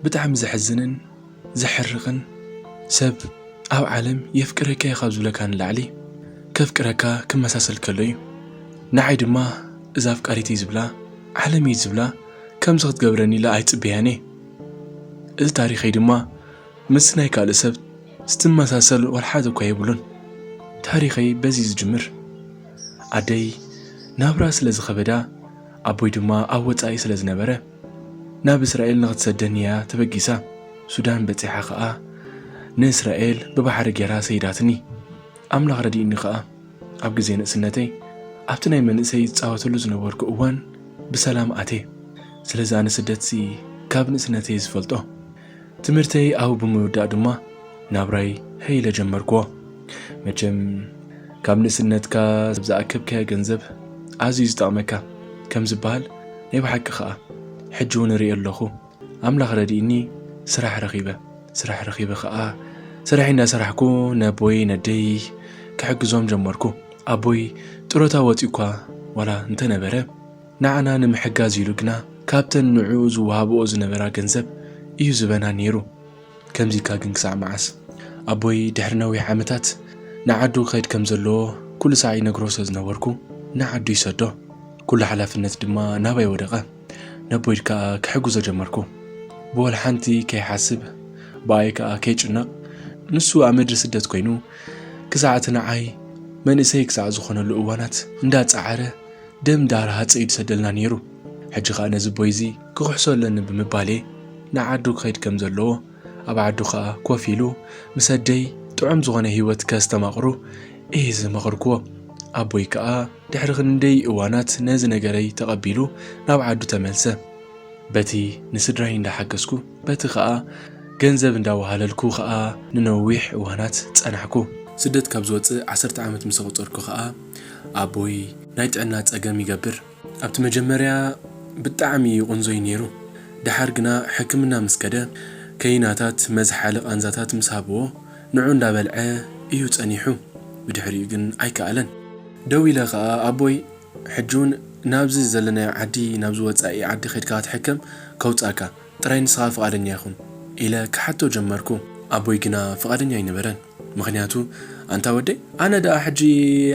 ብጣዕሚ ዘሕዝንን ዘሕርቕን፣ ሰብ ኣብ ዓለም የፍቅረካ እዩ ካብ ዝብለካ ንላዕሊ ከፍቅረካ ክመሳሰል ከሎ እዩ። ንዓይ ድማ እዛ ኣፍቃሪተይ ዝብላ፣ ዓለመይ ዝብላ ከምዚ ክትገብረኒ ኢለ ኣይጽበያን እየ። እዚ ታሪኸይ ድማ ምስ ናይ ካልእ ሰብ ዝትመሳሰል ዋላ ሓደ እኳ የብሉን። ታሪኸይ በዚ ዝጅምር። ኣደይ ናብራ ስለ ዝኸበዳ፣ ኣቦይ ድማ ኣብ ወጻኢ ስለ ዝነበረ፣ ናብ እስራኤል ንኽትሰደኒ እያ ተበጊሳ። ሱዳን በጺሓ ኸኣ ንእስራኤል ብባሕሪ ጌራ ሰይዳትኒ። ኣምላኽ ረዲእኒ ኸኣ፣ ኣብ ግዜ ንእስነተይ ኣብቲ ናይ መንእሰይ ዝጻወተሉ ዝነበርኩ እዋን ብሰላም ኣትየ። ስለዚ ኣነ ስደትሲ ካብ ንእስነተይ ዝፈልጦ። ትምህርተይ ኣብኡ ብምውዳእ ድማ ናብራይ ሀይ ኢለ ጀመርኩዎ። መቸም ካብ ንእስነትካ ዝኣከብካዮ ገንዘብ ኣዝዩ ዝጠቕመካ ከም ዝበሃል ናይ ብሓቂ ኸኣ ሕጂ እውን እርእዮ ኣለኹ። ኣምላኽ ረዲእኒ ስራሕ ረኺበ። ስራሕ ረኺበ ኸኣ ስራሐይ እንዳሰራሕኩ ነቦይ ነደይ ክሕግዞም ጀመርኩ። ኣቦይ ጥሮታ ወጺኡ እኳ ዋላ እንተነበረ፣ ንዓና ንምሕጋዝ ኢሉ ግና ካብተን ንዕኡ ዝወሃብኦ ዝነበራ ገንዘብ እዩ ዝበና ነይሩ። ከምዚ ኢልካ ግን ክሳዕ መዓስ? ኣቦይ ድሕሪ ነዊሕ ዓመታት ንዓዱ ክኸይድ ከም ዘለዎ ኩሉ ሳዕ ይነግሮ ስለ ዝነበርኩ፣ ንዓዱ ይሰዶ። ኩሉ ሓላፍነት ድማ ናባይ ወደቐ። ነቦይ ከኣ ክሕግዞ ጀመርኩ። ብወላ ሓንቲ ከይሓስብ፣ ብኣይ ከኣ ከይጭነቕ፣ ንሱ ኣብ ምድሪ ስደት ኮይኑ፣ ክሳዕ እቲ ንዓይ መንእሰይ ክሳዕ ዝኾነሉ እዋናት እንዳጸዓረ፣ ደም ዳር ሃጸ እዩ ዝሰደልና ነይሩ። ሕጂ ኸኣ ነዚ ኣቦይ እዚ ክኽሕሶ ኣለኒ ብምባል እየ ንዓዱ ክኸይድ ከም ዘለዎ፣ ኣብ ዓዱ ኸኣ ኮፍ ኢሉ ምስ ኣደይ ጥዑም ዝኾነ ህይወት ከስተማቕሩ እየ ዝመኸርኩዎ። ኣቦይ ከኣ ድሕሪ ክንደይ እዋናት ነዚ ነገረይ ተቐቢሉ ናብ ዓዱ ተመልሰ። በቲ ንስድራይ እንዳሓገዝኩ፣ በቲ ኸኣ ገንዘብ እንዳወሃለልኩ ኸኣ ንነዊሕ እዋናት ጸናሕኩ። ስደት ካብ ዝወጽእ ዓሰርተ ዓመት ምስ ኣቑጸርኩ ኸኣ ኣቦይ ናይ ጥዕና ጸገም ይገብር። ኣብቲ መጀመርያ ብጣዕሚ እዩ ቁንዞይ ነይሩ። ደሓር ግና ሕክምና ምስ ከደ፣ ከይናታት መዝሓሊ ቃንዛታት ምስ ሃብዎ፣ ንዑ እንዳበልዐ እዩ ጸኒሑ። ብድሕሪኡ ግን ኣይከኣለን። ደው ኢለ ኸኣ፣ ኣቦይ፣ ሕጂ እውን ናብዚ ዘለናዮ ዓዲ፣ ናብዚ ወጻኢ ዓዲ ኸይድካ ክትሕከም ከውጻእካ፣ ጥራይ ንስኻ ፍቓደኛ ይኹን ኢለ ክሓቶ ጀመርኩ። ኣቦይ ግና ፍቓደኛ ኣይነበረን። ምኽንያቱ፣ ኣንታ ወደይ፣ ኣነ ደኣ ሕጂ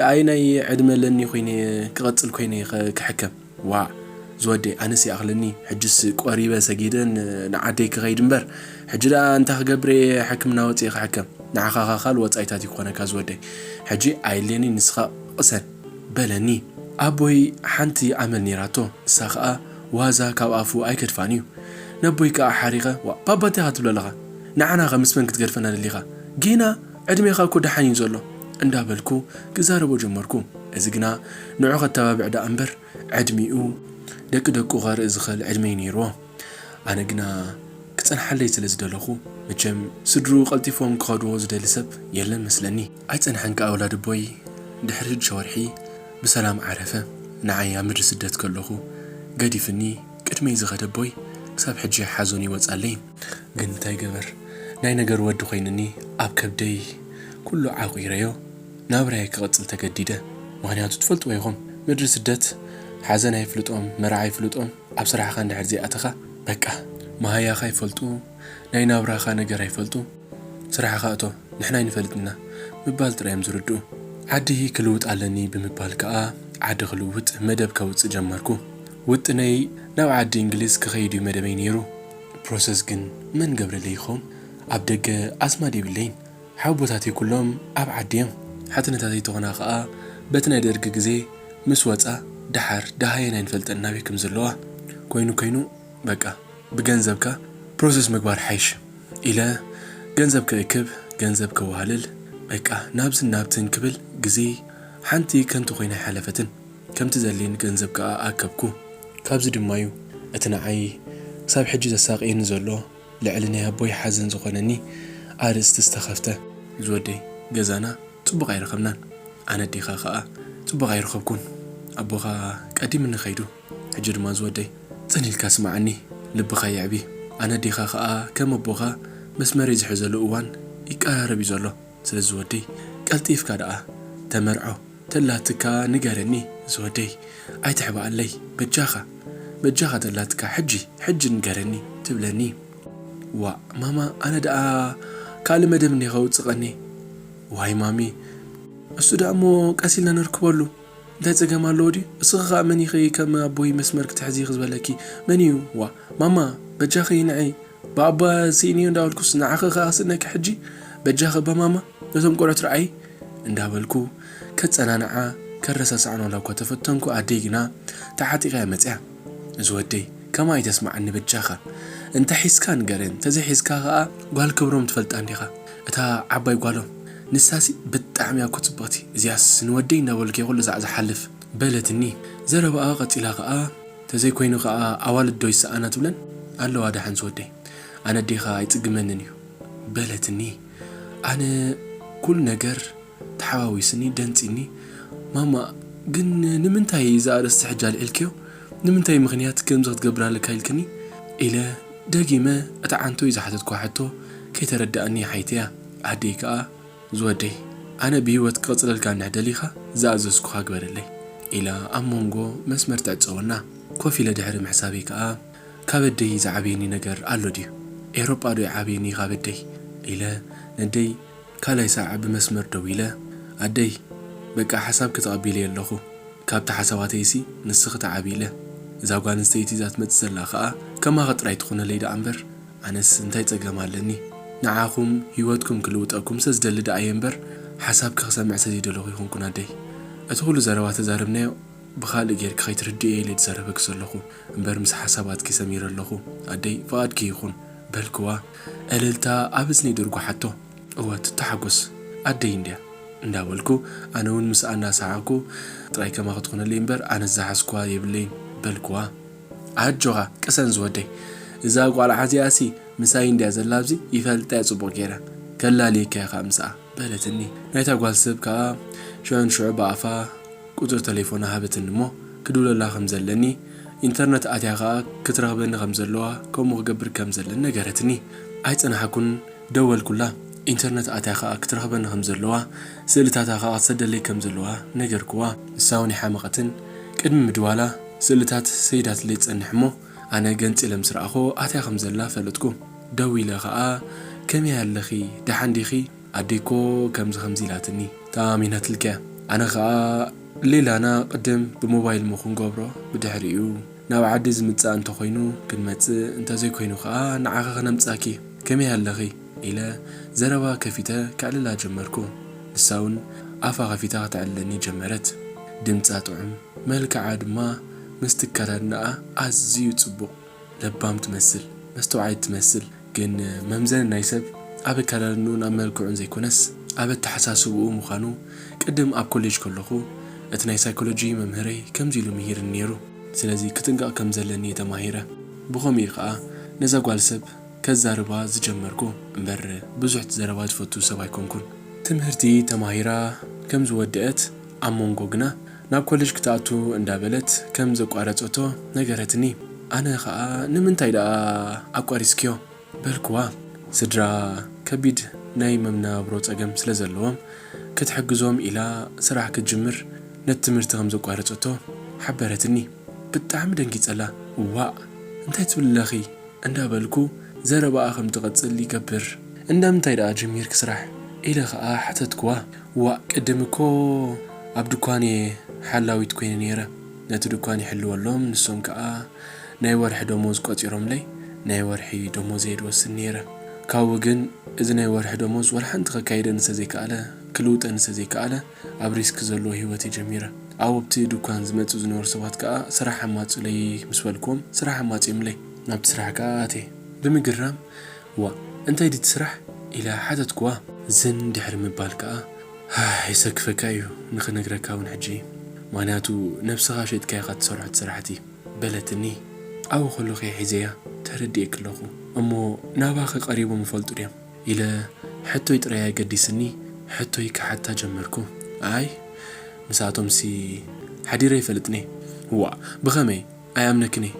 ኣየናይ ዕድመ ኣለኒ ኮይነ ክቐጽል ኮይነ ከ-፣ ክሕከም? ዋዕ፣ ዝወደይ፣ ኣነስ ይኣኽለኒ። ሕጅስ ቆሪበ ሰጊደ ን-፣ ንዓደይ ክኸይድ እምበር፣ ሕጂ ደኣ እንታይ ክገብር እየ ሕክምና ወጺኤ ክሕከም? ንዓኻ ኸኣ ካልእ ወጻኢታት እዩ ክኾነካ ዝወደይ። ሕጂ ኣየድልየኒ፣ ንስኻ ቅሰን። በለኒ። ኣቦይ ሓንቲ ኣመል ነይራቶ፣ ንሳ ኸኣ ዋዛ ካብ ኣፉ ኣይገድፋን እዩ። ነቦይ ከኣ ሓሪቐ፣ "ዋ፣ ባባ እንታይ ኢኻ ትብሎ ኣለኻ? ንዓና ኸ ምስ መን ክትገድፈና ደሊኻ? ጌና ዕድሜኻ እኮ ደሓን እዩ ዘሎ" እንዳበልኩ ክዛረቦ ጀመርኩ። እዚ ግና ንዑ ኸተባብዕ ደኣ እምበር ዕድሚኡ ደቂ ደቁ ኸርኢ ዝኽእል ዕድመ እዩ ነይርዎ። ኣነ ግና ክጸንሓለይ ስለ ዝደለኹ፣ መቸም ስድርኡ ቀልጢፎም ክኸድዎ ዝደሊ ሰብ የለን መስለኒ። ኣይጸንሐን ከኣ ወላዲ ኣቦይ ድሕሪ ሽዱሽተ ወርሒ ብሰላም ዓረፈ። ንዓይ ኣብ ምድሪ ስደት ከለኹ ገዲፍኒ ቅድመይ ዝኸደ ኣቦይ ክሳብ ሕጂ ሓዘኑ ይወጻለይ። ግን እንታይ ገበር፣ ናይ ነገር ወዲ ኮይንኒ ኣብ ከብደይ ኩሉ ዓቑረዮ ናብራይ ክቕጽል ተገዲደ። ምኽንያቱ ትፈልጥዎ ኢኹም፣ ምድሪ ስደት ሓዘን ኣይፍልጦም፣ መርዓ ኣይፍልጦም። ኣብ ስራሕኻ እንድሕር ዘይኣተኻ፣ በቃ፣ መሃያኻ ይፈልጡ፣ ናይ ናብራኻ ነገር ኣይፈልጡ፣ ስራሕኻ እቶ፣ ንሕና ኣይንፈልጥና ምባል ጥራይ እዮም ዝርድኡ። ዓዲ ክልውጥ ኣለኒ ብምባል ከኣ፣ ዓዲ ክልውጥ መደብ ከውጽእ ጀመርኩ። ውጥነይ ናብ ዓዲ እንግሊዝ ክኸይድ እዩ መደበይ ነይሩ። ፕሮሰስ ግን መን ገብረለይ ይኸውን? ኣብ ደገ ኣዝማድ የብለይን። ሓወቦታተይ ኩሎም ኣብ ዓዲ እዮም። ሓትነታተይ ተኾና ኸኣ በቲ ናይ ደርጊ ግዜ ምስ ወጻ ደሓር ደሃየን ኣይንፈልጠን ናበይ ከም ዘለዋ። ኮይኑ ኮይኑ በቃ ብገንዘብካ ፕሮሰስ ምግባር ሓይሽ ኢለ ገንዘብ ክእክብ፣ ገንዘብ ከዋህልል፣ በቃ ናብዝን ናብትን ክብል ግዜ ሓንቲ ከንቱ ኮይና ኣይሓለፈትን። ከምቲ ዘድልየኒ ገንዘብ ከኣ ኣከብኩ። ካብዚ ድማ እዩ እቲ ንዓይ ክሳብ ሕጂ ዘሳቕየኒ ዘሎ ልዕሊ ናይ ኣቦይ ሓዘን ዝኾነኒ ኣርእስቲ ዝተኸፍተ። ዝወደይ፣ ገዛና ጽቡቕ ኣይረኸብናን። ኣነ ኣዴኻ ኸኣ ጽቡቕ ኣይረኸብኩን። ኣቦኻ ቀዲምኒ ኸይዱ። ሕጂ ድማ ዝወደይ፣ ጽን ኢልካ ስምዓኒ፣ ልብኻ የዕቢ። ኣነ ኣዴኻ ኸኣ ከም ኣቦኻ መስመረይ ዝሕዘሉ እዋን ይቀራረብ እዩ ዘሎ። ስለዚ ዝወደይ፣ ቀልጢፍካ ደኣ ተመርዖ። ተላትካ ንገረኒ ዝወደይ፣ ኣይትሕባኣለይ በጃኻ፣ በጃኻ ተላትካ ሕጂ፣ ሕጂ ንገረኒ ትብለኒ። ዋ ማማ፣ ኣነ ደኣ ካልእ መደብ እንዲኻ ውጽእ ቀኒ። ዋይ ማሚ፣ እሱ ደኣ እሞ ቀስ ኢልና ነርክበሉ። እንታይ ጸገም ኣለዎ ድዩ? እስኺ ኸኣ መን ኢኺ ከም ኣቦይ መስመር ክትሕዚ ኢኺ ዝበለኪ? መን እዩ? ዋ ማማ፣ በጃኺ ንዒ። ብኣባ ስኢንዮ እንዳበልኩስ ንዓኺ ኸኣ ክስእነኪ ሕጂ? በጃኺ እባ ማማ፣ ነቶም ቆልዑት ረኣዪ። እንዳበልኩ ከጸናንዓ ከረሳስዓን ዋላ እኳ ተፈተንኩ፣ ኣደይ ግና ተዓጢቓ እያ መጽያ። እዚ ወደይ ከማይ ኣይተስምዓኒ በጃኻ። እንተ ሒዝካ ንገረን፣ እንተዘይሒዝካ ኸኣ ጓል ክብሮም ትፈልጣ እንዲኻ። እታ ዓባይ ጓሎም። ንሳሲ ብጣዕሚ እያ እኮ ጽብቕቲ። እዚኣስ ንወደይ እንዳበልኩ እየ ኩሉ ሳዕ ዝሓልፍ። በለትኒ። ዘረባኣ ቀጺላ ኸኣ፣ ተዘይኮይኑ ኸኣ ኣዋልድ ዶ ይሰኣና ትብለን ኣለዋ ደሓን ዝወደይ። ኣነ ኣዴኻ ኣይጽግመንን እዩ። በለትኒ። ኣነ ኩሉ ነገር ተሓዋዊስኒ ደንጺኒ። ማማ፣ ግን ንምንታይ እዚ ኣርእስቲ ሕጂ ኣልዒልክዮ? ንምንታይ ምኽንያት ከምዚ ክትገብር ኣለካ ኢልክኒ? ኢለ ደጊመ እታ ዓንቶይ ዝሓተትኳ ሕቶ ከይተረድኣኒ ሓይተያ። ኣደይ ከኣ፣ ዝወደይ፣ ኣነ ብህይወት ክቕጽለልካ እንድሕር ደሊኻ ዝኣዘዝኩኻ ግበረለይ፣ ኢላ ኣብ መንጎ መስመር ትዕጸወና። ኮፍ ኢለ ድሕሪ ምሕሳበይ ከኣ፣ ካብ ኣደይ ዝዓብየኒ ነገር ኣሎ ድዩ? ኤውሮጳ ዶ ይዓብየኒ ካብ ኣደይ? ኢለ ነደይ ካልኣይ ሳዕ ብመስመር ደዊለ፣ ኣደይ፣ በቃ ሓሳብኪ ተቐቢለዮ ኣለኹ። ካብቲ ሓሳባተይሲ ንስኺ ትዓብዪ ኢለ። እዛ ጓል ኣንስተይቲ እዛ ትመጽእ ዘላ ከኣ ከማኺ ጥራይ ትኹነለይ ደኣ እምበር፣ ኣነስ እንታይ ጸገም ኣለኒ? ንዓኹም ህይወትኩም ክልውጠኩም ስለ ዝደሊ ደኣ እየ እምበር፣ ሓሳብኪ ክሰምዕ ስለ ዘይደለኹ ኣይኮንኩን ኣደይ። እቲ ኩሉ ዘረባ ተዛረብናዮ ብኻልእ ጌርኪ ከይትርድእዮ ኢለ ዝዛረበኪ ዘለኹ እምበር፣ ምስ ሓሳባትኪ ሰሚረ ኣለኹ ኣደይ፣ ፍቓድኪ ይኹን፣ በልክዋ። እልልታ ኣብ እዝነይ ደርጉሓቶ። እወ ትተሓጎስ ኣደይ እንድያ እንዳበልኩ፣ ኣነ እውን ምስኣ እንዳሰሓቕኩ፣ ጥራይ ከማኺ ትኹነለይ እምበር ኣነስ ዝሓዝኩዋ የብለይን በልኩዋ። ኣጆኻ ቅሰን ዝወደይ፣ እዛ ጓል ዓዚኣሲ ምሳይ እንድያ ዘላ ኣብዚ፣ ይፈልጣ እየ ጽቡቕ ገይረ፣ ከላልየካ እየ ከኣ ምስኣ በለትኒ። ናይታ ጓል ሰብ ከኣ ሽዑን ሽዑ ብኣፋ ቁጽሪ ተሌፎና ሃበትኒ እሞ ክድውለላ ከም ዘለኒ፣ ኢንተርነት ኣትያ ከኣ ክትረኽበኒ ከም ዘለዋ፣ ከምኡ ክገብር ከም ዘለኒ ነገረትኒ። ኣይጸናሕኩን፣ ደወልኩላ። ኢንተርነት ኣትያ ከኣ ክትረኽበኒ ከም ዘለዋ፣ ስእልታታ ከኣ ክትሰደለይ ከም ዘለዋ ነገርኩዋ። ንሳ እውን ኣይሓመቐትን። ቅድሚ ምድዋላ ስእልታት ሰይዳትለይ ትጸንሕ እሞ፣ ኣነ ገንጺለ ምስ ረኣኹ ኣትያ ከም ዘላ ፈለጥኩ። ደዊለ ከኣ፣ ከመይ ኣለኺ? ደሓን ዲኺ? ኣደይ እኮ ከምዚ ከምዚ ኢላትኒ፣ ተኣማሚናትልኪ እያ። ኣነ ኸኣ ሌላና ቅድም ብሞባይል እሞ ክንገብሮ፣ ብድሕሪኡ ናብ ዓዲ ዝምጻእ እንተኾይኑ ክንመጽእ፣ እንተዘይኮይኑ ኸኣ ንዓኺ ክነምጻኪ፣ ከመይ ኣለኺ? ኢለ ዘረባ ከፊተ ከዕልላ ጀመርኩ። ንሳ እውን ኣፋ ከፊታ ከተዕልለኒ ጀመረት። ድምጻ ጥዑም፣ መልክዓ ድማ ምስቲ ኣከዳድናኣ ኣዝዩ ጽቡቕ። ለባም ትመስል፣ መስተውዓሊት ትመስል። ግን መምዘኒ ናይ ሰብ ኣብ ኣከዳድንኡን ኣብ መልክዑን ዘይኮነስ ኣብ ኣተሓሳስብኡ ምዃኑ ቅድም ኣብ ኮሌጅ ከለኹ እቲ ናይ ሳይኮሎጂ መምህረይ ከምዚ ኢሉ ምሂርኒ ነይሩ። ስለዚ ክጥንቀቕ ከም ዘለኒ እየ ተማሂረ። ብኸምኡ እዩ ከኣ ነዛ ጓል ሰብ ከዛርባ ዝጀመርኩ እምበር ብዙሕ ዘረባ ዝፈቱ ሰብ ኣይኮንኩን። ትምህርቲ ተማሂራ ከም ዝወደአት ኣብ መንጎ ግና ናብ ኮሌጅ ክትኣቱ እንዳበለት ከም ዘቋረጸቶ ነገረትኒ። ኣነ ኸኣ ንምንታይ ደኣ ኣቋሪጽክዮ? በልኩዋ። ስድራ ከቢድ ናይ መነባብሮ ጸገም ስለ ዘለዎም ክትሕግዞም ኢላ ስራሕ ክትጅምር ነቲ ትምህርቲ ከም ዘቋረጸቶ ሓበረትኒ። ብጣዕሚ ደንጊጸላ። ዋእ እንታይ ትብሊ ኣለኺ? እንዳበልኩ ዘረባኣ ከም ትቕጽል ይገብር። እንዳ ምንታይ ደኣ ጀሚርኪ ስራሕ? ኢለ ኸኣ ሓተትኩዋ። ዋእ ቅድም እኮ ኣብ ድኳን እየ ሓላዊት ኮይነ ነይረ። ነቲ ድኳን ይሕልወሎም፣ ንሶም ከኣ ናይ ወርሒ ደሞዝ ቆጺሮምለይ ናይ ወርሒ ደሞዘይ እየ ዝወስድ ነይረ። ካብኡ ግን እዚ ናይ ወርሒ ደሞዝ ወላ ሓንቲ ከካይደኒ ስለ ዘይከኣለ፣ ክልውጠኒ ስለ ዘይከኣለ፣ ኣብ ሪስክ ዘለዎ ህይወት እየ ጀሚረ። ኣብኡ ኣብቲ ድኳን ዝመጹ ዝነበሩ ሰባት ከኣ ስራሕ ኣማጽኡለይ ምስ በልክዎም፣ ስራሕ ኣማጺኦምለይ። ናብቲ ስራሕ ከኣ ኣትየ። ብምግራም፣ "ዋ፣ እንታይ ድዩ እቲ ስራሕ?" ኢለ ሓተትክዋ። ዝን ድሕሪ ምባል ከኣ፣ "ሃህ፣ የሰክፈካ እዩ ንኽነግረካ እውን ሕጂ፣ ምኽንያቱ ነብስኻ ሸይጥካ ኢኻ እትሰርሖ እቲ ስራሕቲ" በለትኒ። ኣብኡ ከለኹ እየ ሒዘያ፣ ተረዲኤኪ ኣለኹ። "እሞ ናባኺ ቀሪቦም ይፈልጡ ድዮም?" ኢለ ሕቶይ ጥራይ ኣገዲስኒ፣ ሕቶይ ክሓታ ጀመርኩ። "ኣይ፣ ምስኣቶምሲ ሓዲረ ኣይፈልጥን'የ።" "ዋእ፣ ብኸመይ? ኣይኣምነክን'የ።"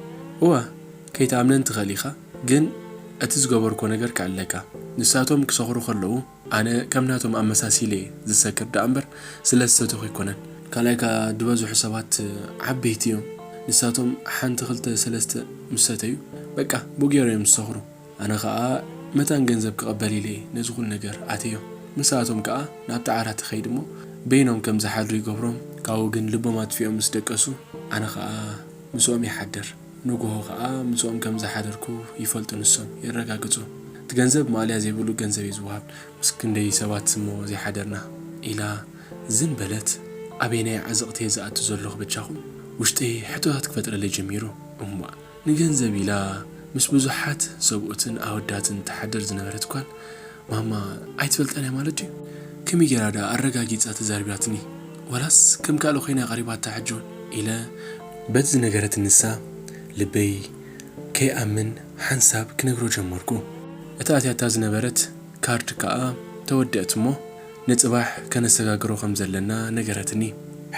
"እወ፣ ከይትኣምነኒ ትኽእል ኢኻ፣ ግን እቲ ዝገበርኩዎ ነገር ከዕልለካ። ንሳቶም ክሰኽሩ ከለዉ፣ ኣነ ከም ናቶም ኣመሳሲለ እየ ዝሰክር ደኣ እምበር፣ ስለ ዝሰተኹ ኣይኮነን። ካልኣይ ከኣ፣ ዝበዝሑ ሰባት ዓበይቲ እዮም። ንሳቶም ሓንቲ፣ ክልተ፣ ሰለስተ ምስ ሰተዩ፣ በቃ፣ ብኡ ገይሮም እዮም ዝሰኽሩ። ኣነ ኸኣ መታን ገንዘብ ክቐበል ኢለ እየ ነዚ ኩሉ ነገር ኣተዮ። ምስኣቶም ከኣ ናብቲ ዓራት ይኸይድ እሞ በይኖም ከም ዝሓድሩ ይገብሮም። ካብኡ ግን ልቦም ኣጥፊኦም ምስ ደቀሱ ኣነ ኸኣ ምስኦም ይሓድር። ንግሆ ኸኣ ምስኦም ከም ዝሓደርኩ ይፈልጡ ንሶም የረጋግጹ። እቲ ገንዘብ ማእለያ ዘይብሉ ገንዘብ እዩ ዝወሃብ። ምስ ክንደይ ሰባት እሞ ዘይሓደርና ኢላ ዝን በለት። ኣበየናይ ዓዘቕቲ እየ ዝኣቱ ዘለኹ በጃኹም? ውሽጠይ ሕቶታት ክፈጥረለይ ጀሚሩ። እማ ንገንዘብ ኢላ ምስ ብዙሓት ሰብኡትን ኣወዳትን ትሓድር ዝነበረት ጓል ማማ ኣይትፈልጣን እያ ማለት ድዩ? ከመይ ጌራ ደኣ ኣረጋጊጻ ተዛሪባትኒ? ዋላስ ከም ካልእ ኮይና ቀሪባታ ሕጂ እውን? ኢለ በቲ ዝነገረትኒ ንሳ ልበይ ከይኣምን ሓንሳብ ክነግሮ ጀመርኩ። እታ ኣትያታ ዝነበረት ካርድ ከኣ ተወደእት እሞ ንጽባሕ ከነሰጋግሮ ከም ዘለና ነገረትኒ።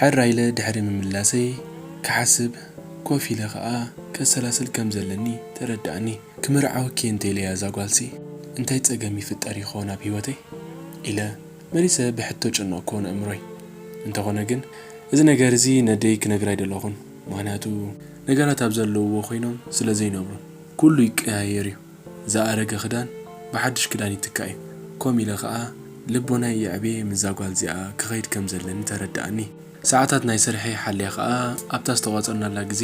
ሕራይ ኢለ ድሕሪ ምምላሰይ ክሓስብ ኮፍ ኢለ ከኣ ከሰላስል ከም ዘለኒ ተረድኣኒ። ክምርዓወኪ እንተ ኢለያ እዛ ጓልሲ እንታይ ጸገም ይፍጠር ይኸውን ኣብ ህይወተይ? ኢለ መሊሰ ብሕቶ ጨነቕኩ ንእምሮይ። እንተኾነ ግን እዚ ነገር እዚ ነደይ ክነግራ ኣይደለኹን። ምኽንያቱ ነገራት ኣብ ዘለውዎ ኮይኖም ስለ ዘይነብሩ ኩሉ ይቀያየር እዩ። ዝኣረገ ክዳን ብሓድሽ ክዳን ይትካእ እዩ። ኮም ኢለ ኸኣ ልቦናይ የዕብየ ምስዛ ጓል እዚኣ ክኸይድ ከም ዘለኒ ተረድኣኒ። ሰዓታት ናይ ስርሐይ ሓልያ ኸኣ ኣብታ ዝተቖጸርናላ ግዜ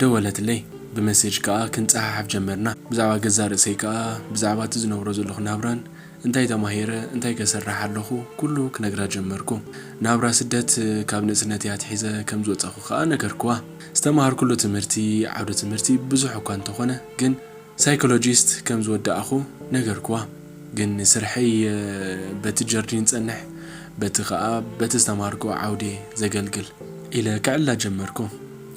ደወለትለይ። ብመሴጅ ከኣ ክንጸሓሓፍ ጀመርና። ብዛዕባ ገዛእ ርእሰይ ከኣ ብዛዕባ እቲ ዝነብሮ ዘለኹ ናብራን እንታይ ተማሂረ እንታይ ከሰርሕ ኣለኹ ኩሉ ክነግራ ጀመርኩ። ናብራ ስደት ካብ ንእስነተይ ኣትሒዘ ከም ዝወጻኹ ከኣ ነገርክዋ። ዝተማሃርኩሉ ትምህርቲ ዓውደ ትምህርቲ ብዙሕ እኳ እንተኾነ ግን ሳይኮሎጂስት ከም ዝወዳእኹ ነገርክዋ። ግን ስርሐይ በቲ ጀርዲን ጸንሕ በቲ ከኣ በቲ ዝተማሃርክዎ ዓውዲ ዘገልግል ኢለ ክዕላ ጀመርኩ።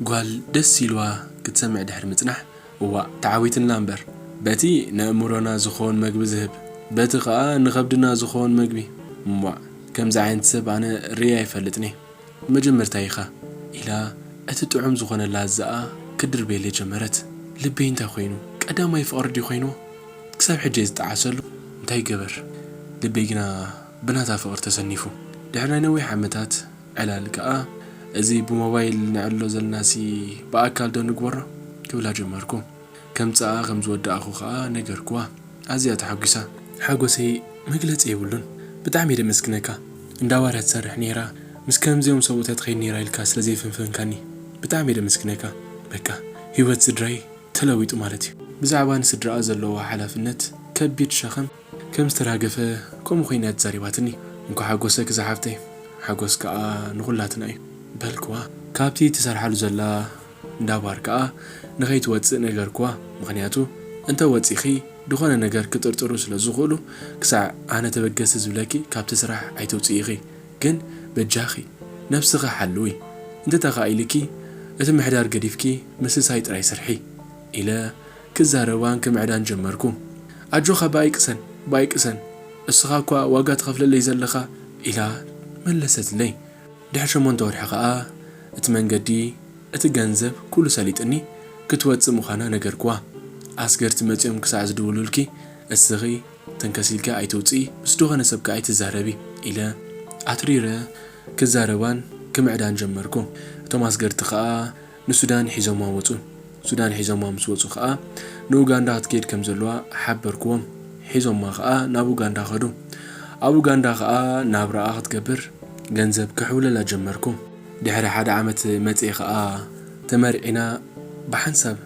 ጓል ደስ ኢልዋ ክትሰምዕ ድሕሪ ምጽናሕ እዋእ ተዓዊትና እምበር በቲ ነእምሮና ዝኸውን መግቢ ዝህብ በቲ ከኣ ንኸብድና ዝኸውን መግቢ እሟእ ከምዚ ዓይነት ሰብ ኣነ ርእየ ኣይፈልጥን እየ። መጀመርታ ኢኻ ኢላ እቲ ጥዑም ዝኾነ ላዛኣ ክድርበየለይ ጀመረት። ልበይ እንታይ ኮይኑ ቀዳማይ ፍቕሪ ድዩ ኮይንዎ? ክሳብ ሕጂ እየ ዝጠዓሰሉ እንታይ ይገበር ልበይ ግና ብናታ ፍቕሪ ተሰኒፉ። ድሕሪ ናይ ነዊሕ ዓመታት ዕላል ከኣ እዚ ብሞባይል ንዕልሎ ዘለናሲ ብኣካል ዶ ንግበሮ ክብላ ጀመርኩ። ከምጽኣ ከም ዝወዳእኹ ከኣ ነገርክዋ። ኣዝያ ተሓጒሳ። ሓጎሰይ መግለጺ የብሉን። ብጣዕሚ እየ ደመስግነካ። እንዳ ባር እያ ትሰርሕ ነይራ። ምስ ከምዚኦም ሰብኡት እያ ትኸይድ ነይራ ኢልካ ስለ ዘይፈንፈንካኒ ብጣዕሚ እየ ደመስግነካ። በቃ ህይወት ስድራይ ተለዊጡ ማለት እዩ። ብዛዕባ ንስድራኣ ዘለዋ ሓላፍነት ከቢድ ሸኸም ከም ዝተራገፈ ከምኡ ኮይና እያ ተዛሪባትኒ። እንኳ ሓጎሰኪ ዝሓፍተይ፣ ሓጎስ ከኣ ንኹላትና እዩ በልክዋ። ካብቲ ትሰርሓሉ ዘላ እንዳ ባር ከኣ ንኸይትወጽእ ነገርክዋ። ምኽንያቱ እንተ ወጺኺ ዝኾነ ነገር ክጥርጥሩ ስለ ዝኽእሉ ክሳዕ ኣነ ተበገሲ ዝብለኪ ካብቲ ስራሕ ኣይተውጽኢ ኢኺ። ግን በጃኺ ነብስኺ ሓልዊ። እንተተኻኢልኪ እቲ ምሕዳር ገዲፍኪ ምስሳይ ጥራይ ስርሒ ኢለ ክዛረባን ክምዕዳን ጀመርኩ። ኣጆኻ ብኣይ ቅሰን ብኣይ ቅሰን እስኻ እኳ ዋጋ ትኸፍለለይ ዘለኻ ኢላ መለሰትለይ። ድሕሪ ሸሞንተ ወርሒ ኸኣ እቲ መንገዲ እቲ ገንዘብ ኩሉ ሰሊጥኒ ክትወጽእ ምዃና ነገርክዋ። ኣስገርቲ መጺኦም ክሳዕ ዝድውሉልኪ እስኺ ተንከሲልኪ ኣይትውጽኢ ምስ ዝኾነ ሰብ ከኣ ኣይትዛረቢ ኢለ ኣትሪረ ክዛረባን ክምዕዳን ጀመርኩ። እቶም ኣስገርቲ ኸኣ ንሱዳን ሒዞማ ወጹ። ሱዳን ሒዞማ ምስ ወጹ ኸኣ ንኡጋንዳ ክትከይድ ከም ዘለዋ ሓበርክዎም። ሒዞማ ኸኣ ናብ ኡጋንዳ ኸዱ። ኣብ ኡጋንዳ ኸኣ ናብራኣ ክትገብር ገንዘብ ክሕውለላ ጀመርኩ። ድሕሪ ሓደ ዓመት መጺኤ ኸኣ ተመርዒና ብሓንሳብ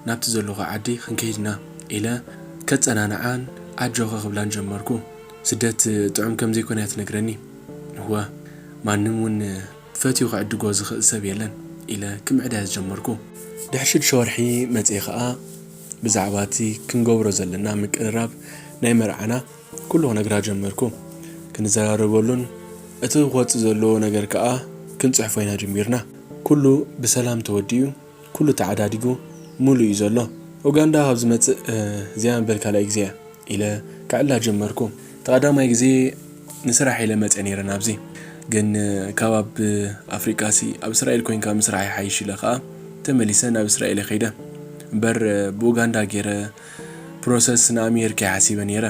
ናብቲ ዘለኹ ዓዲ ክንከይድ ኢና ኢለ ከጸናንዓን ኣጆኺ ክብላን ጀመርኩ። ስደት ጥዑም ከም ዘይኮነ እያ ትነግረኒ። እወ ማንም እውን ፈትዩ ክዕድጎ ዝኽእል ሰብ የለን ኢለ ክምዕዳያ ዝጀመርኩ። ድሕሪ ሽዱሽተ ወርሒ መጺኤ ኸኣ ብዛዕባ እቲ ክንገብሮ ዘለና ምቅርራብ ናይ መርዓና ኩሉ ክነግራ ጀመርኩ። ክንዘራረበሉን እቲ ክወጽእ ዘለዎ ነገር ከኣ ክንጽሕፎ ኢና ጀሚርና። ኩሉ ብሰላም ተወዲኡ፣ ኩሉ ተዓዳዲጉ፣ ሙሉእ እዩ ዘሎ። ኡጋንዳ ካብ ዝመጽእ፣ እ፣ እዚኣ መበል ካልኣይ ግዜ እያ ኢለ ክዕላ ጀመርኩ። እቲ ቀዳማይ ግዜ ንስራሕ ኢለ መጽየ ነይረ ናብዚ። ግን፣ እ፣ ካብ ኣብ ኣፍሪቃሲ ኣብ እስራኤል ኮይንካ ምስራሕ ይሓይሽ ኢለ ከኣ ተመሊሰ ናብ እስራኤል እየ ከይደ። እምበር፣ እ፣ ብኡጋንዳ ገይረ ፕሮሰስ ንኣሜሪካ እየ ሓሲበ ነይረ።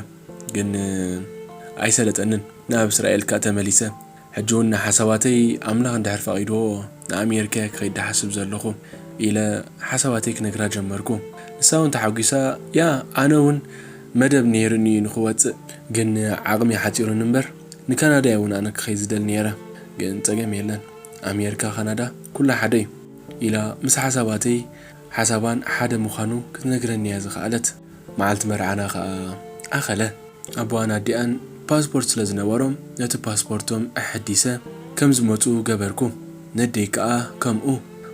ግን፣ እ፣ ኣይሰለጠንን። ናብ እስራኤል ከኣ ተመሊሰ። ሕጂ እውን ንሓሳባተይ ኣምላኽ እንድሕር ፈቒድዎ ንኣሜሪካ እየ ክኸይድ ዝሓስብ ዘለኹ ኢለ ሓሳባተይ ክነግራ ጀመርኩ። ንሳ እውን ተሓጒሳ፣ ያ፣ ኣነ እውን መደብ ነይሩኒ እዩ ንኽወፅእ፣ ግን ዓቕሚ ሓፂሩኒ እምበር ንካናዳ እውን ኣነ ክኸይድ ዝደሊ ነይረ። ግን ፀገም የለን፣ ኣሜሪካ ካናዳ ኩላ ሓደ እዩ ኢላ ምስ ሓሳባተይ ሓሳባን ሓደ ምዃኑ ክትነግረኒ እያ ዝኸኣለት። መዓልቲ መርዓና ኸኣ ኣኸለ። ኣቦኣን ኣዲኣን ፓስፖርት ስለ ዝነበሮም ነቲ ፓስፖርቶም ኣሐዲሰ ከም ዝመፁ ገበርኩ። ነደይ ከኣ ከምኡ።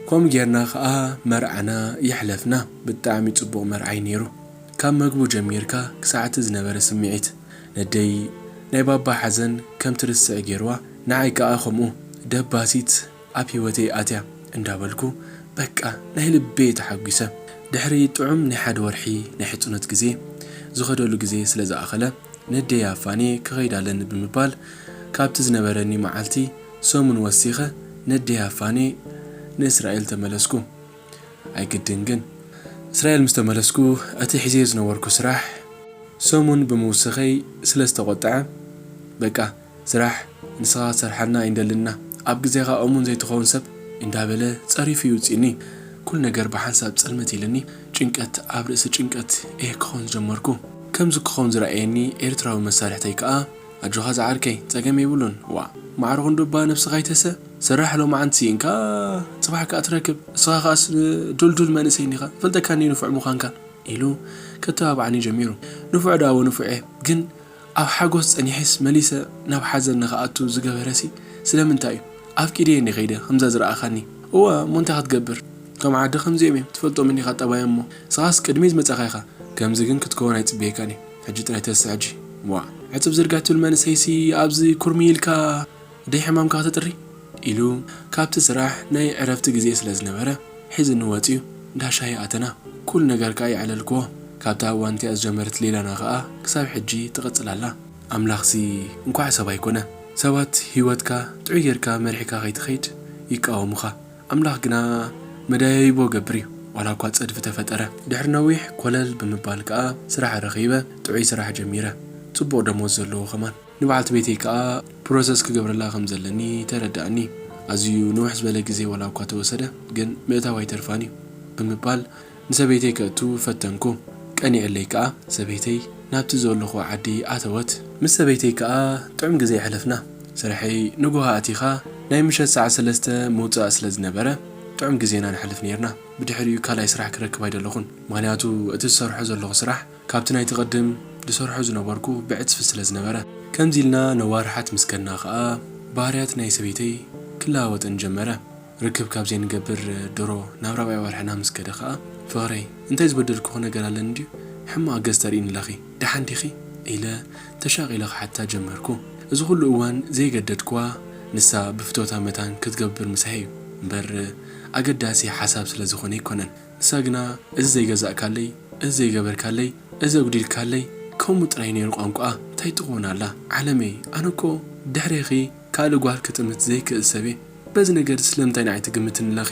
ከምኡ ጌርና ከኣ መርዓና የሕለፍና። ብጣዕሚ ጽቡቕ መርዓይ ነይሩ። ካብ መግቡ ጀሚርካ ክሳዕ እቲ ዝነበረ ስምዒት። ነደይ ናይ ባባ ሓዘን ከም ትርስዕ ጌርዋ፣ ንዓይ ከኣ ከምኡ። ደባሲት ኣብ ህይወተይ ኣትያ እንዳበልኩ በቃ ናይ ልበይ ተሓጒሰ። ድሕሪ ጥዑም ናይ ሓደ ወርሒ ናይ ሕጽኖት ግዜ ዝኸደሉ ግዜ ስለ ዝኣኸለ ነደይ ኣፋኔ ክኸይድ ኣለኒ ብምባል ካብቲ ዝነበረኒ መዓልቲ ሰሙን ወሲኸ ነደይ ኣፋኔ ንእስራኤል ተመለስኩ። ኣይግድን ግን እስራኤል ምስ ተመለስኩ እቲ ሒዘዮ ዝነበርኩ ስራሕ ሰሙን ብምውስኸይ ስለ ዝተቖጥዐ በቃ ስራሕ ንስኻ ክትሰርሓልና ኣይንደልን ኢና፣ ኣብ ግዜኻ እሙን ዘይትኸውን ሰብ እንዳበለ ጸሪፉ ይውጽእኒ። ኩሉ ነገር ብሓንሳብ ጸልመት ኢልኒ፣ ጭንቀት ኣብ ርእሲ ጭንቀት እየ ክኸውን ዝጀመርኩ። ከምዚ ክኸውን ዝረኣየኒ ኤርትራዊ መሳርሕተይ ከኣ ኣጆኻ ዝዓርከይ ጸገም የብሉን፣ ዋእ ማዕረ ክንዱባ ነብስኻ ኣይትህሰ፣ ስራሕ ሎማዓንቲ ስኢንካ ጽባሕ ከኣ ትረክብ፣ ንስኻ ከኣስ ድልዱል መንእሰይ እንዲኻ፣ ፈልጠካኒ ንፉዕ ምዃንካ። ኢሉ ከተባብዓኒ ጀሚሩ። ንፉዕ ደኣ ወንፉዕ እየ፣ ግን ኣብ ሓጎስ ጸኒሐስ መሊሰ ናብ ሓዘን ንኽኣቱ ዝገበረሲ ስለምንታይ እዩ? ኣፍቂደ እየ እንደ ከይደ ከምዛ ዝረኣኻኒ። እወ፣ እሞ እንታይ ክትገብር? ከም ዓዲ ከምዚኦም እዮም፣ ትፈልጦም እንዲኻ ጠባዮም እሞ። ንስኻስ ቅድመይ ዝመጻኻ ኢኻ። ከምዚ ግን ክትከውን ኣይጽበየካን እየ። ሕጂ ጥራይ ተስእ ሕጂ። ዋእ፣ ዕጽብ ዝርጋሕ ትብል መንእሰይሲ ኣብዚ ኩርሚ ኢልካ ደይ ሕማምካ ከተጥሪ? ኢሉ ካብቲ ስራሕ ናይ ዕረፍቲ ግዜ ስለ ዝነበረ ሒዝኒ ወጺኡ እንዳ ሻሂ ኣተና። ኩሉ ነገር ከኣ የዕለልክዎ። ካብታ እዋን እቲኣ ዝጀመረት ሌላና ከኣ ክሳብ ሕጂ ትቕጽል ኣላ። ኣምላኽሲ እንኳዕ ሰብ ኣይኮነ። ሰባት ህይወትካ ጥዑይ ጌርካ መሪሕካ ከይትኸይድ ይቃወሙኻ። ኣምላኽ ግና መዳየቢቦ ገብር እዩ። ዋላ እኳ ጸድፊ ተፈጠረ። ድሕሪ ነዊሕ ኮለል ብምባል ከኣ ስራሕ ረኺበ፣ ጥዑይ ስራሕ ጀሚረ። ጽቡቕ ደሞዝ ዘለዎ ከማን። ንበዓልቲ ቤተይ ከኣ ፕሮሰስ ክገብረላ ከም ዘለኒ ተረድኣኒ። ኣዝዩ ንውሕ ዝበለ ግዜ ዋላ እኳ ተወሰደ፣ ግን ምእታው ኣይተርፋን እዩ ብምባል ንሰበይተይ ከእቱ ፈተንኩ። ቀኒዕለይ ከኣ ሰበይተይ ናብቲ ዘለኹ ዓዲ ኣተወት። ምስ ሰበይተይ ከኣ ጥዑም ግዜ ኣሕለፍና። ስርሐይ ንጉሆ ኣቲኻ ናይ ምሸት ሰዓት ሰለስተ ምውጻእ ስለ ዝነበረ ጥዑም ግዜና ነሕልፍ ነይርና። ብድሕሪኡ ካልኣይ ስራሕ ክረክብ ኣይደለኹን። ምኽንያቱ እቲ ዝሰርሖ ዘለኹ ስራሕ ካብቲ ናይቲ ቅድም ዝሰርሖ ዝነበርኩ ብዕጽፊ ስለ ዝነበረ። ከምዚ ኢልና ነዋርሓት ምስ ከድና ኸኣ ባህርያት ናይ ሰበይተይ ክለዋወጠን ጀመረ። ርክብ ካብ ዘይንገብር ድሮ ናብ ራብዓይ ወርሕና ምስ ከደ ኸኣ፣ ፍቕረይ፣ እንታይ ዝበደልኩኺ ነገር ኣለኒ ድዩ? ሕማቕ ገጽ ተርእይኒ ኣለኺ። ደሓን ዲኺ? ኢለ ተሻቒለ ክሓታ ጀመርኩ። እዚ ኹሉ እዋን ዘይገደድክዋ ንሳ ብፍቶታ መታን ክትገብር ምሳሐይ እዩ እምበር ኣገዳሲ ሓሳብ ስለ ዝኾነ ኣይኮነን። ንሳ ግና እዚ ዘይገዛእካለይ፣ እዚ ዘይገበርካለይ፣ እዚ ኣጉዲልካለይ፣ ከምኡ ጥራይ ነይሩ ቋንቋኣ። እንታይ ትኸውን ኣላ? ዓለመይ፣ ኣነ እኮ ድሕሬኺ ካልእ ጓል ክጥምት ዘይክእል ሰብ እየ። በዚ ነገር ስለምንታይ ንዓይ ትግምትኒ ኣለኺ?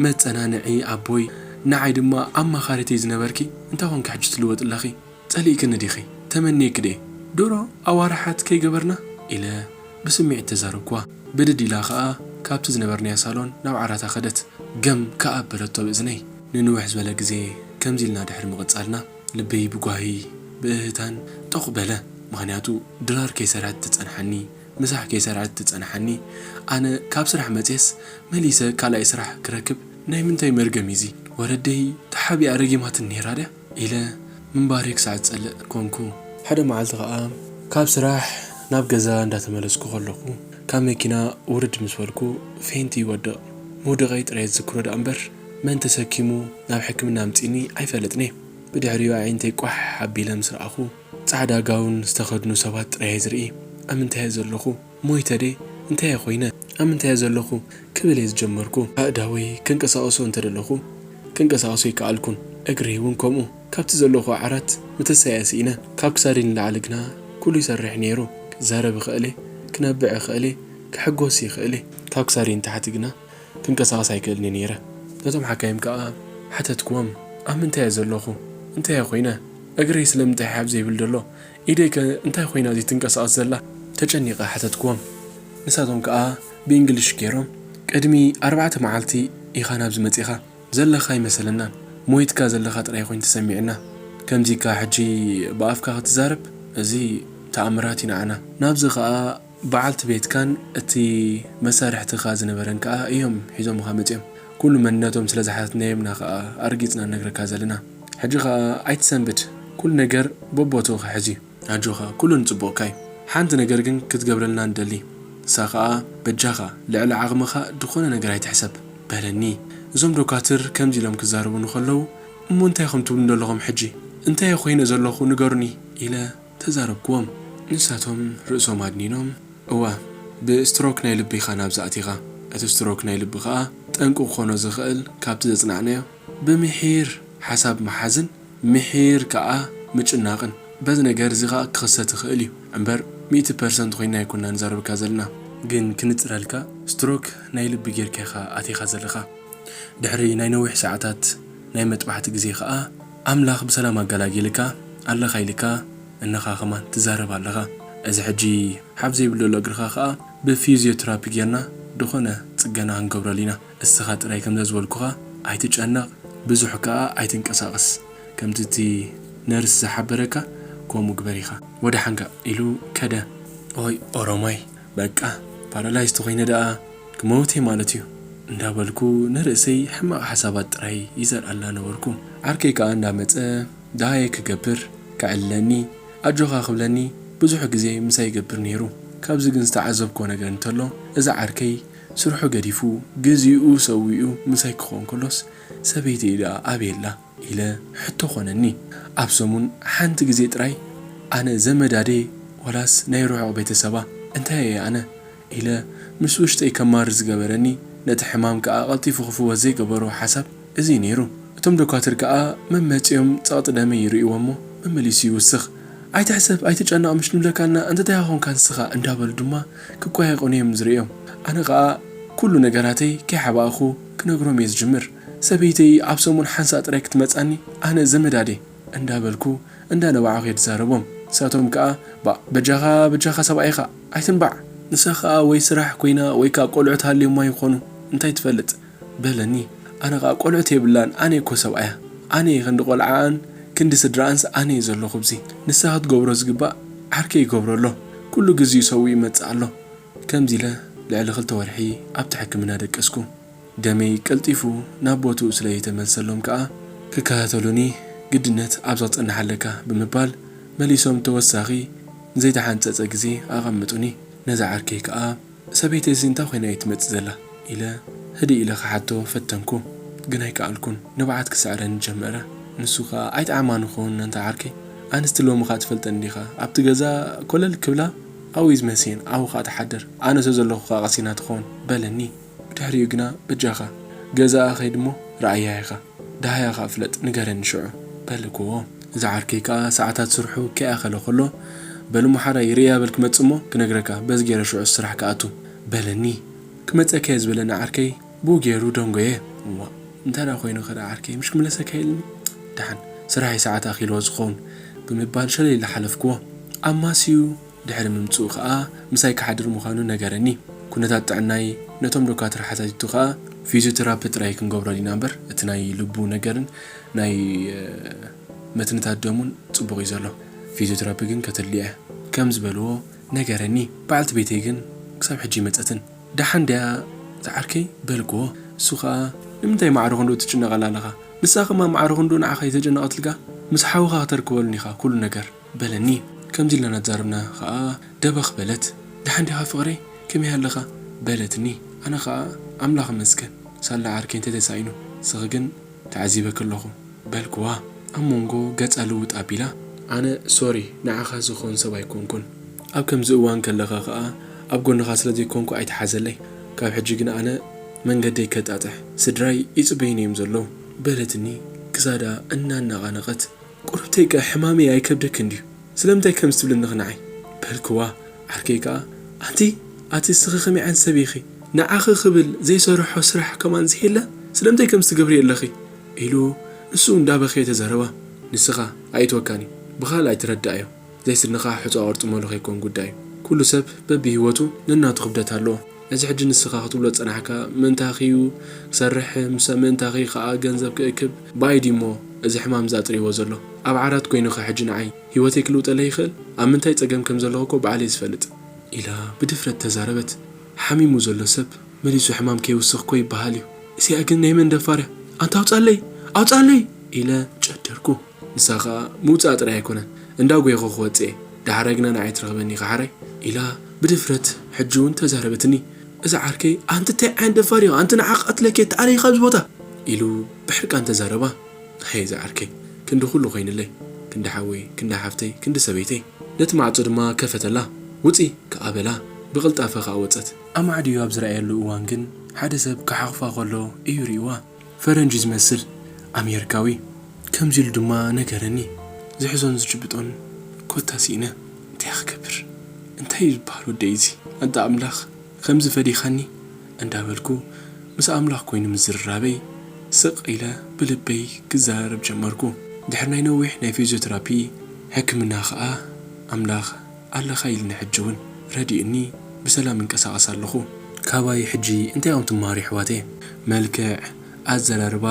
መጸናንዒ ኣቦይ፣ ንዓይ ድማ ኣማኻሪተይ ዝነበርኪ፣ እንታይ ኾንኪ ሕጂ ትልወጢ ኣለኺ? ጸሊእክኒ ዲኺ? ተመንየኪ ድየ? ድሮ ኣዋርሓት ከይገበርና? ኢለ ብስምዒት ተዛረብኩዋ። ብድድ ኢላ ኸኣ ካብቲ ዝነበርናዮ ሳሎን ናብ ዓራታ ከደት። ገም ከኣ ኣበለቶ ብእዝነይ። ንንውሕ ዝበለ ግዜ ከምዚ ኢልና ድሕሪ ምቕጻልና፣ ልበይ ብጓሂ ብእህታን ጦቕ በለ። ምኽንያቱ ድራር ከይሰርዐት ትጸንሓኒ፣ ምሳሕ ከይሰርዐት ትጸንሓኒ፣ ኣነ ካብ ስራሕ መጽየስ መሊሰ ካልኣይ ስራሕ ክረክብ ናይ ምንታይ መርገም እዩ እዚ? ወለደይ ተሓቢኣ ረጊማትኒ ነይራ ድያ? ኢለ ምንባረይ ክሳዕ ዝጸልእ ኮንኩ። ሓደ መዓልቲ ኸኣ ካብ ስራሕ ናብ ገዛ እንዳተመለስኩ ከለኹ፣ ካብ መኪና ውርድ ምስ በልኩ ፌንቲ ይወድቕ። ምውደቐይ ጥራይ ዝዝክሮ ደኣ እምበር፣ መን ተሰኪሙ ናብ ሕክምና ኣምጺእኒ ኣይፈልጥን እየ። ብድሕሪኡ ኣዒንተይ ቋሕ ኣቢለ ምስ ረኣኹ፣ ጻዕዳ ጋውን ዝተኸድኑ ሰባት ጥራይ እየ ዝርኢ። ኣብ ምንታይ እየ ዘለኹ? ሞይተ ደይ? እንታይ እየ ኮይነ? ኣብ ምንታይ እየ ዘለኹ? ክብል እየ ዝጀመርኩ። ኣእዳወይ ከንቀሳቕሶ እንተደለኹ፣ ከንቀሳቕሶ ኣይከኣልኩን። እግረይ እውን ከምኡ። ካብቲ ዘለኹ ዓራት ምትሳእ እየ ስኢነ። ካብ ክሳደይ ንላዕሊ ግና ኩሉ ይሰርሕ ነይሩ። ክዛረብ ይኽእል እየ፣ ክነብዕ ይኽእል እየ፣ ክሕጎስ ይኽእል እየ። ካብ ክሳደይ ንታሕቲ ግና ክንቀሳቐስ ኣይክእልን እየ ነይረ። ነቶም ሓካይም ከኣ ሓተትክዎም፣ ኣብ ምንታይ እየ ዘለኹ? እንታይ እየ ኮይነ? እግረይ ስለምንታይ ሓብ ዘይብል ዘሎ? ኢደይ ከ እንታይ ኮይና ዘይትንቀሳቐስ ዘላ? ተጨኒቐ ሓተትክዎም። ንሳቶም ከኣ ብእንግሊሽ ገይሮም፣ ቅድሚ ኣርባዕተ መዓልቲ ኢኻ ናብዚ መጺኻ። ዘለኻ ኣይመሰለናን። ሞይትካ ዘለኻ ጥራይ ኮይኑ ተሰሚዕና። ከምዚ ኢልካ ሕጂ ብኣፍካ ክትዛረብ፣ እዚ ተኣምራት እዩ ንዓና። ናብዚ ከኣ በዓልቲ ቤትካን እቲ መሳርሕትኻ ዝነበረን ከኣ እዮም ሒዞምኻ መጺኦም። ኩሉ መንነቶም ስለ ዝሓተትናዮ ኢና ከኣ ኣርጊጽና ንነግረካ ዘለና። ሕጂ ከኣ ኣይትሰንብድ፣ ኩሉ ነገር በቦትኡ ክሕዝ እዩ። ኣጆኻ፣ ኩሉ ንጽቡቕካ እዩ። ሓንቲ ነገር ግን ክትገብረልና ንደሊ። ንሳ ከኣ በጃኻ፣ ልዕሊ ዓቕምኻ ዝኾነ ነገር ኣይትሕሰብ በለኒ። እዞም ዶካትር ከምዚ ኢሎም ክዛረቡ እንከለዉ፣ እሞ እንታይ ኢኹም ትብሉ ዘለኹም ሕጂ? እንታይ እየ ኮይነ ዘለኹ ንገሩኒ? ኢለ ተዛረብክዎም። ንሳቶም ርእሶም ኣድኒኖም፣ እዋ፣ ብስትሮክ ናይ ልቢ ኢኻ ናብዚ ኣቲኻ። እቲ ስትሮክ ናይ ልቢ ከኣ ጠንቂ ክኾኖ ዝኽእል ካብቲ ዘጽናዕናዮ ብምሒር ሓሳብ ምሓዝን ምሒር ከኣ ምጭናቕን። በዚ ነገር እዚ ከኣ ክኽሰት ይኽእል እዩ እምበር፣ ሚእቲ ፐርሰንት ኮይና ኣይኮንና ንዛረበካ ዘለና። ግን ክንጽረልካ፣ ስትሮክ ናይ ልቢ ጌርካ ኢኻ ኣቲኻ ዘለኻ። ድሕሪ ናይ ነዊሕ ሰዓታት ናይ መጥባሕቲ ግዜ ከኣ፣ ኣምላኽ ብሰላም ኣገላጊልካ፣ ኣለኻ ኢልካ፣ እነኻ ከማን ትዛረብ ኣለኻ። እዚ ሕጂ ሓፍ ዘይብለሉ እግርኻ ከኣ ብፊዚዮትራፒ ጌርና ድኾነ ጽገና ክንገብረሉ ኢና። እስኻ ጥራይ ከምዛ ዝበልኩኻ ኣይትጨነቕ፣ ብዙሕ ከኣ ኣይትንቀሳቐስ። ከምቲ እቲ ነርስ ዝሓበረካ ከምኡ ግበር ኢኻ። ወደሓንካ ኢሉ ከደ። ኦይ ኦሮማይ፣ በቃ ፓራላይዝ ተኾይነ ደኣ ክመውት እየ ማለት እዩ እንዳበልኩ ንርእሰይ ሕማቕ ሓሳባት ጥራይ ይዘርኣላ ነበርኩ። ዓርከይ ከኣ እንዳመጸ ደሃየ ክገብር ከዕልለኒ፣ ኣጆኻ ክብለኒ ብዙሕ ግዜ ምሳይ ይገብር ነይሩ። ካብዚ ግን ዝተዓዘብክዎ ነገር እንተሎ፣ እዚ ዓርከይ ስርሑ ገዲፉ፣ ግዜኡ ሰዊኡ ምሳይ ክኸውን ከሎስ፣ ሰበይተይ ደኣ ኣበይ ኣላ? ኢለ ሕቶ ኾነኒ። ኣብ ሰሙን ሓንቲ ግዜ ጥራይ፣ ኣነ ዘመዳ ድየ ዋላስ ናይ ርሑቕ ቤተሰባ? እንታይ እየ ኣነ? ኢለ ምስ ውሽጠይ ከማርር ዝገበረኒ፣ ነቲ ሕማም ከኣ ቀልጢፉ ክፍወስ ዘይገበሮ ሓሳብ እዚ እዩ ነይሩ። እቶም ዶካትር ከኣ መመጺኦም ጸቕጢ ደመይ ይርእይዎ እሞ መመሊሱ ይውስኽ። ኣይትሕሰብ፣ ኣይትጨነቕ፣ ምሽ ንብለካ ኣለና፣ እንተ እንታይ ኮንካ ንስኻ እንዳበሉ ድማ ክቋየቑኒ እዮም ዝርእዮም። ኣነ ከኣ ኩሉ ነገራተይ ከይሓባእኹ ክነግሮም እየ ዝጅምር። ሰበይተይ ኣብ ሰሙን ሓንሳእ ጥራይ ክትመጻኒ፣ ኣነ ዘመዳ ድየ እንዳበልኩ እንዳነባዕኹ እየ ዝዛረቦም። ንሳቶም ከኣ፣ ባ፣ በጃኻ፣ በጃኻ ሰብኣይ ኢኻ፣ ኣይትንባዕ። ንሳ ከኣ ወይ ስራሕ ኮይና ወይ ከኣ ቆልዑት ሃልዮማ ይኾኑ፣ እንታይ ትፈልጥ? በለኒ። ኣነ ኸኣ ቆልዑት የብላን፣ ኣነ እኮ ሰብኣያ። ኣነ እየ ክንዲ ቆልዓኣን ክንዲ ስድራኣንስ ኣነ እየ ዘለኹ ኣብዚ። ንሳ ክትገብሮ ዝግባእ ዓርከይ ይገብሮ ኣሎ። ኩሉ ግዜኡ ሰዊኡ ይመጽእ ኣሎ። ከምዚ ኢለ ልዕሊ ክልተ ወርሒ ኣብቲ ሕክምና ደቀስኩ። ደመይ ቀልጢፉ ናብ ቦትኡ ስለ ዘይተመልሰሎም ከኣ ክከታተሉኒ ግድነት ኣብዛ ክትጸንሕ ኣለካ ብምባል መሊሶም ተወሳኺ ንዘይተሓንጸጸ ግዜ ኣቐመጡኒ። ነዛ ዓርከይ ከኣ ሰበይተይሲ እንታይ ኮይና እያ ትመጽእ ዘላ? ኢለ ህድእ ኢለ ክሓቶ ፈተንኩ፣ ግን ኣይከኣልኩን። ንብዓት ክስዕረኒ ጀመረ። ንሱ ከኣ ኣይጠዓማን ክኸውን ኣንታ ዓርከይ፣ ኣንስቲ ሎሚ ከኣ ትፈልጠን ዲኻ? ኣብቲ ገዛ ኮለል ክብላ ኣብኡ እዩ ዝመስየን፣ ኣብኡ ከኣ ትሓድር። ኣነ ስለ ዘለኹ ከኣ ቀሲና ትኸውን በለኒ። ብድሕሪኡ ግና በጃኻ ገዛኣ ከይድ እሞ ረኣያ ኢኻ። ደሃያ ከኣ ፍለጥ፣ ንገረኒ ሽዑ በልክዎ። እዚ ዓርከይ ከኣ ሰዓታት ስርሑ ከይኣኸለ ከሎ፣ በል እሞ ሓራይ ርእያ በል ክመጽእ እሞ ክነግረካ፣ በዚ ገይረ ሽዑ ስራሕ ክኣቱ በለኒ። ክመጸካ እየ ዝበለኒ ዓርከይ ብኡ ገይሩ ደንጎየ። እዋ፣ እንታይ ደኣ ኮይኑ ከ ደኣ ዓርከይ፣ ምሽ ክምለሰካ ኢልኒ? ደሓን፣ ስራሐይ ሰዓት ኣኺልዎ ዝኸውን ብምባል ሸለል ኢለ ሓለፍክዎ። ኣማስዩ ድሕሪ ምምጽኡ ከኣ ምሳይ ክሓድር ምዃኑ ነገረኒ። ኩነታት ጥዕናይ ነቶም ዶካትር ሓታቲቱ ከኣ ፊዚዮቴራፒ ጥራይ ክንገብረሉ ኢና እምበር እቲ ናይ ልቡ ነገርን ናይ፣ እ፣ መትንታት ደሙን ጽቡቕ እዩ ዘሎ። ፊዚዮቴራፒ ግን ከተድልዮ እያ ከም ዝበልዎ ነገረኒ። በዓልቲ ቤተይ ግን ክሳብ ሕጂ ኣይመጸትን። ደሓን ድያ ዝዓርከይ በልክዎ። እሱ ከኣ ንምንታይ ማዕረ ክንድኡ ትጭነቐላ ኣለኻ? ንሳ ከማ ማዕረ ክንድኡ ንዓኻ ኣይተጨነቐትልካ? ምስ ሓውኻ ክተርክበሉን ኢኻ ኩሉ ነገር። በለኒ። ከምዚ ኢልና እናተዛረብና ኸኣ ደበኽ በለት። ደሓን ዲኻ ፍቕረይ? ከመይ ኣለኻ? በለትኒ። ኣነ ኸኣ ኣምላኽ ይመስገን ሳላ ዓርከይ እንተተሳኢኑ፣ ንስኺ ግን ተዓዚበኪ ኣለኹ በልክዋ። ኣብ መንጎ ገጻ ልውጥ ኣቢላ፣ ኣነ ሶሪ ንዓኻ ዝኸውን ሰብ ኣይኮንኩን። ኣብ ከምዚ እዋን ከለኻ ኸኣ ኣብ ጎንኻ ስለ ዘይኮንኩ ኣይትሓዘለይ። ካብ ሕጂ ግን ኣነ መንገደይ ከጣጥሕ ስድራይ ይጽበዩኒ እዮም ዘለዉ በለትኒ ክሳዳ እናነቓነቐት። ቁሩብተይከ ሕማመይ ኣይከብደክን ድዩ? ስለምንታይ ከምዚ ትብልኒ ንዓይ? በልክዋ። ዓርከይ ከኣ፣ ኣንቲ፣ ኣቲ እስኺ ከመይ ዓይነት ሰብ ኢኺ? ንዓኺ ክብል ዘይሰርሖ ስራሕ ከማን ዝሄለ፣ ስለምንታይ ከምዚ ትገብሪ ኣለኺ? ኢሉ ንሱ እንዳበኸየ ተዛረባ። ንስኻ ኣይእትወካን እዩ። ብኻልእ ኣይትረዳእዮ። ዘይስንኻ ሕጹ ኣቆርጥመሉ ከይኮን ጉዳዩ። ኩሉ ሰብ በብህይወቱ ነናቱ ክብደት ኣለዎ። እዚ ሕጂ ንስኻ ክትብሎ ዝጸናሕካ ምእንታኺ እዩ ክሰርሕ፣ ምስ ምእንታኺ ከኣ ገንዘብ ክእክብ ብኣይ ድዩሞ እዚ ሕማም ዝኣጥርዎ ዘሎ። ኣብ ዓራት ኮይንኸ ሕጂ ንዓይ ህይወተይ ክልውጠለይ ይኽእል? ኣብ ምንታይ ጸገም ከም ዘለኹ እኮ ባዕለይ ዝፈልጥ። ኢላ ብድፍረት ተዛረበት። ሓሚሙ ዘሎ ሰብ መሊሱ ሕማም ከይውስኽ እኮ ይበሃል እዩ። እዚኣ ግን ናይ መን ደፋር እያ? ኣንታ ኣውጻለይ! ኣውጻለይ! ኢለ ጨደርኩ። ንሳ ኸኣ ምውጻእ ጥራይ ኣይኮነን፣ እንዳጎየኹ ክወጽእ እየ። ዳሕረ ግና ንዓይ ትረኽበኒ ኢኻ ሓራይ? ኢላ ብድፍረት ሕጂ እውን ተዛረበትኒ። እዛ ዓርከይ፣ ኣንቲ እንታይ ዓይነት ደፋር ኢኻ? ኣንቲ ንዓኺ ቀትለኪ እየ፣ ተኣለዪ ካብዚ ቦታ! ኢሉ ብሕርቃን ተዛረባ። ሃይ እዛ ዓርከይ፣ ክንዲ ኩሉ ኮይንለይ፣ ክንዲ ሓወይ፣ ክንዲ ሓፍተይ፣ ክንዲ ሰበይተይ። ነቲ ማዕጾ ድማ ከፈተላ። ውጺ ከኣ በላ። ብቕልጣፈ ከኣ ወጸት። ኣማዕድዩ ኣብ ዝረኣየሉ እዋን ግን ሓደ ሰብ ክሓቑፋ ከሎ እዩ ርእይዋ። ፈረንጂ ዝመስል ኣሜሪካዊ። ከምዚ ኢሉ ድማ ነገረኒ። ዝሕዞን ዝጭብጦን ኮታ ስኢነ። እንታይ ክገብር? እንታይ እዩ ዝበሃል ወደይ እዚ? ኣንታ ኣምላኽ፣ ከምዚ ፈዲኻኒ? እንዳበልኩ ምስ ኣምላኽ ኮይኑ ምዝርራበይ ስቕ ኢለ ብልበይ ክዘራረብ ጀመርኩ። ድሕሪ ናይ ነዊሕ ናይ ፊዚዮቴራፒ ሕክምና ኸኣ ኣምላኽ ኣለኻ ኢልኒ፣ ሕጂ እውን ረዲኡኒ ብሰላም እንቀሳቐስ ኣለኹ። ካባይ ሕጂ እንታይ እዮም ትመሃሩ የሕዋተይ? መልክዕ፣ ኣዘራርባ፣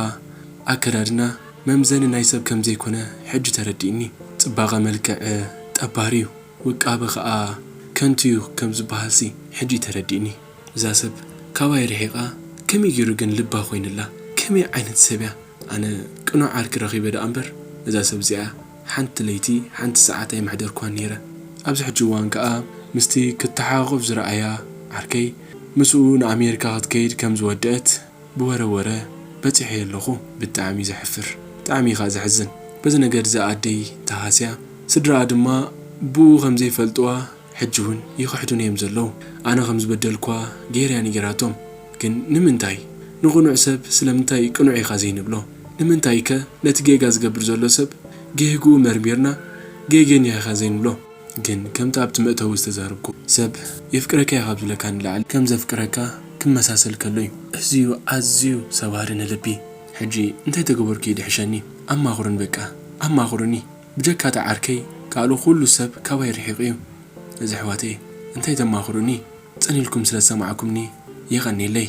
ኣከዳድና መምዘኒ ናይ ሰብ ከም ዘይኮነ ሕጂ ተረዲእኒ። ጽባቐ መልክዕ ጠባሪ እዩ። ውቃበ ኸኣ ከንቱ እዩ ከም ዝበሃልሲ ሕጂ ተረዲእኒ። እዛ ሰብ ካባይ ርሒቓ ከመይ ገይሩ ግን ልባ ኮይንላ? ከመይ ዓይነት ሰብ እያ? ኣነ ቅኑዕ ዓርኪ ረኺበ ደኣ እምበር፣ እዛ ሰብ እዚኣ ሓንቲ ለይቲ ሓንቲ ሰዓት ኣይመሕደርኳን ነይረ። ኣብዚ ሕጂ እዋን ከኣ ምስቲ ክተሓቋቖፍ ዝረኣያ ዓርከይ፣ ምስኡ ንኣሜሪካ ክትከይድ ከም ዝወደአት ብወረ ወረ በጺሐዮ ኣለኹ። ብጣዕሚ ዘሕፍር፣ ብጣዕሚ ከኣ ዘሕዝን። በዚ ነገር እዚ ኣደይ ተሃስያ፣ ስድራኣ ድማ ብኡ ከም ዘይፈልጥዋ ሕጂ እውን ይኽሕዱኒ እዮም ዘለዉ። ኣነ ከም ዝበደልኳ ገይራ እያ ነጊራቶም። ግን ንምንታይ ንቕኑዕ ሰብ ስለምንታይ ቅኑዕ ኢኻ ዘይንብሎ? ንምንታይከ ነቲ ጌጋ ዝገብር ዘሎ ሰብ ጌግኡ መርሚርና ጌገኛ ኢኻ ዘይንብሎ? ግን ከምቲ ኣብቲ መእተዊ ዝተዛረብኩ፣ ሰብ የፍቅረካ እየ ካብ ዝብለካ ንላዕሊ ከም ዘፍቅረካ ክመሳሰል ከሎ እዩ። እዚ እዩ ኣዝዩ ሰባሪ ንልቢ። ሕጂ እንታይ ተገበርኩ እዩ ድሕሸኒ? ኣማኽሩን በቃ፣ ኣማኽሩኒ። ብጀካ እታ ዓርከይ ካልእ ኩሉ ሰብ ካባይ ርሒቑ እዩ። እዚ ኣሕዋተይ እንታይ ተማኽሩኒ? ጽን ኢልኩም ስለ ዝሰማዕኩምኒ የቐንየለይ።